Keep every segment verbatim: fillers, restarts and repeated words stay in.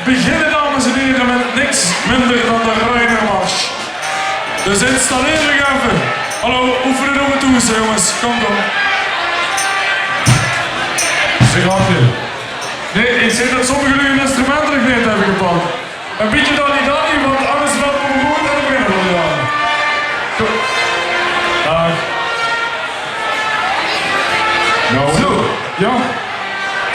Beginne, dames en here, mit niks minder dan de Reinermars. Dus installeer uch effe. Hallo, oefene doon v'r thoes, jónges. Kóm, kóm. Is e grepke. Nae, ich zeen det sommige luuj hun instrumente nog neet höbbe gepak. E bietje danny-danny, want angers löp 't good en dan beginne v'r weer. Zo. Daag. Zo. Jao.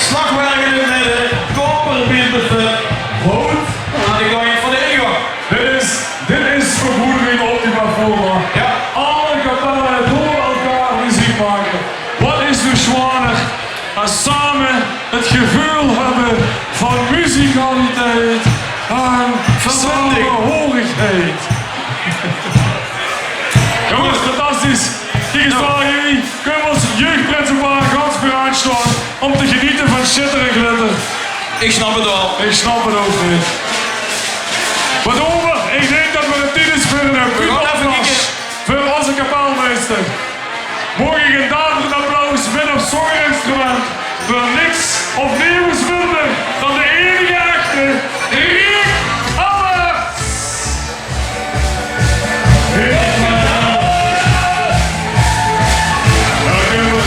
Slagwerk in 't midde, koper bie de fut, hout aan de kantj van de ingank. Dit is, dit is verbroedering in ultima forma. Jao. Alle kapelle door elkaar meziek make. Waat is noe sjoeaner es same 't geveul höbbe van muzikaliteit en samehorigheid? Jónges, fantastisch. Kiek ins dao, hie kómme v'r es jeugdprinsepaar gans veuraan staon óm te genete van sjitter en glitter. Ich snap 't waal. Ich snap 't ouch neet. Waat doon v'r? Ich dink det 't tied is veur ein, eh, veur ózze kapelmeister. Maag ich ein daverend applaus mit of zónger instrument veur niks of nemes minder dan de einige echte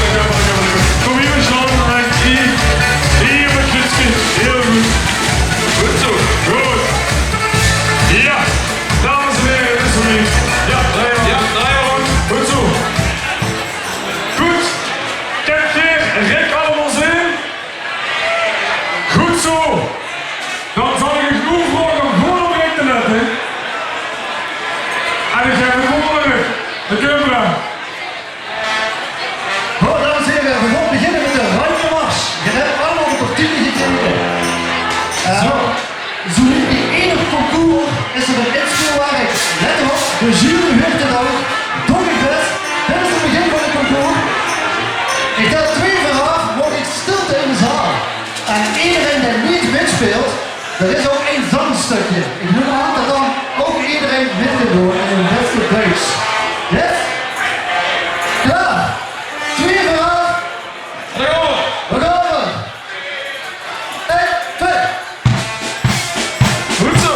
Rick Elbers? Kóm hie, Sjan, hie. Hie, mien Guutske. Hiel good. Good zo. Good. Jao. Dames en here, dit is veur uch. Jao, dao, jao. Jao, dao, jao. Good zo. Good. Kènt geer Rick Elbers? Good zo. Dan zal ich uch noe vraoge óm good op Rick te lètte. En ich gaef 't woord aan Rick. Dao kómme v'r. Good, dames en here, v'r gaon beginne mit de Reinermars. Geer höb allemaol de partiture gekrege. Eh, zo. Zoe wie bie eder concours is d'r ein inspeelwerk. Lèt op, de jury huurt 't ouch. Doot eur bès. Dit is 't begin van 't concours. Ich tèl twee veur aaf, maag ich stilte in de zaal. En ederein dae neet mitspeelt, d'r is ouch ein zangstökske. Ich num aan det dan ouch ederein mit kan doon in 't bèste Duits. Yes? Klaor? Twee veur aaf. Dao gaon v'r. Dao gaon v'r. Ein, twee. Good zo.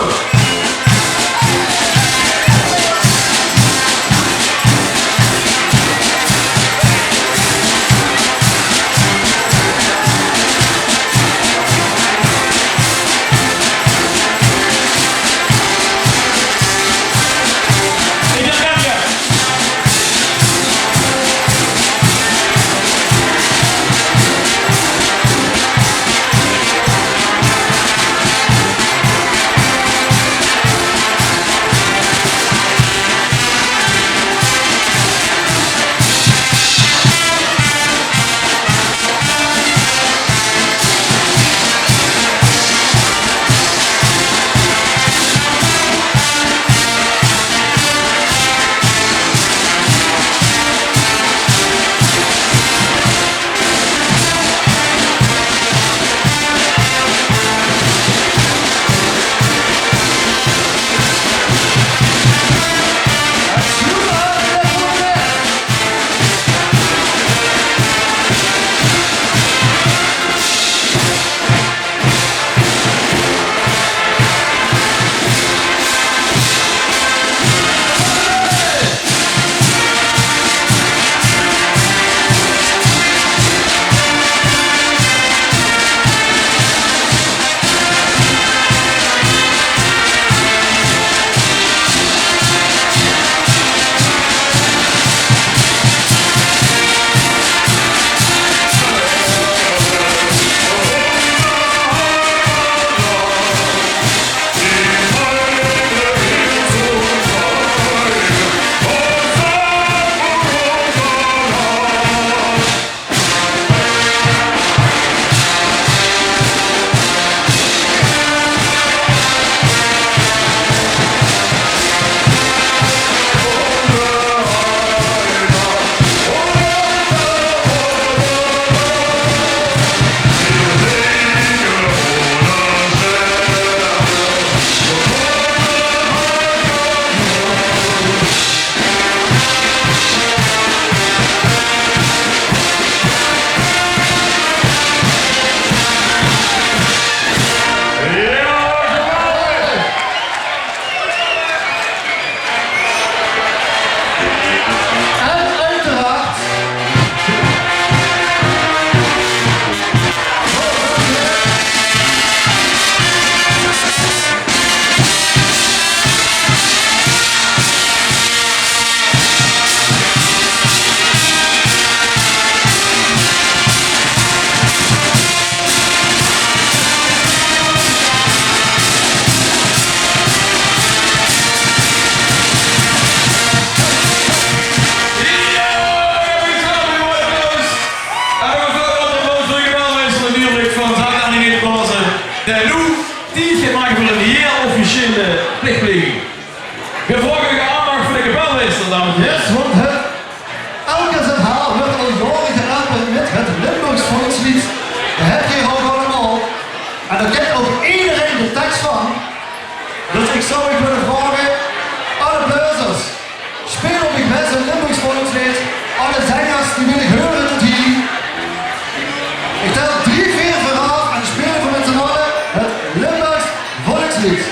de plichtpleging. Veer vraoge de aandach veur de kapelmeester, dames en hiere. Yes, want het L K Z H wuuert al jaore geholpe mit het Limburgs volksleed. Det höb geer ouch allemaol. En dao kint ouch ederein de teks van. Dus ich zou uch wille vraoge, alle blazers, speel op uch bès het Limburgs volksleed. Alle zengers, die wil ich heure tot hie. Ich tel drie, veer veuraaf en speel veur mit z'n alle het Limburgs volksleed.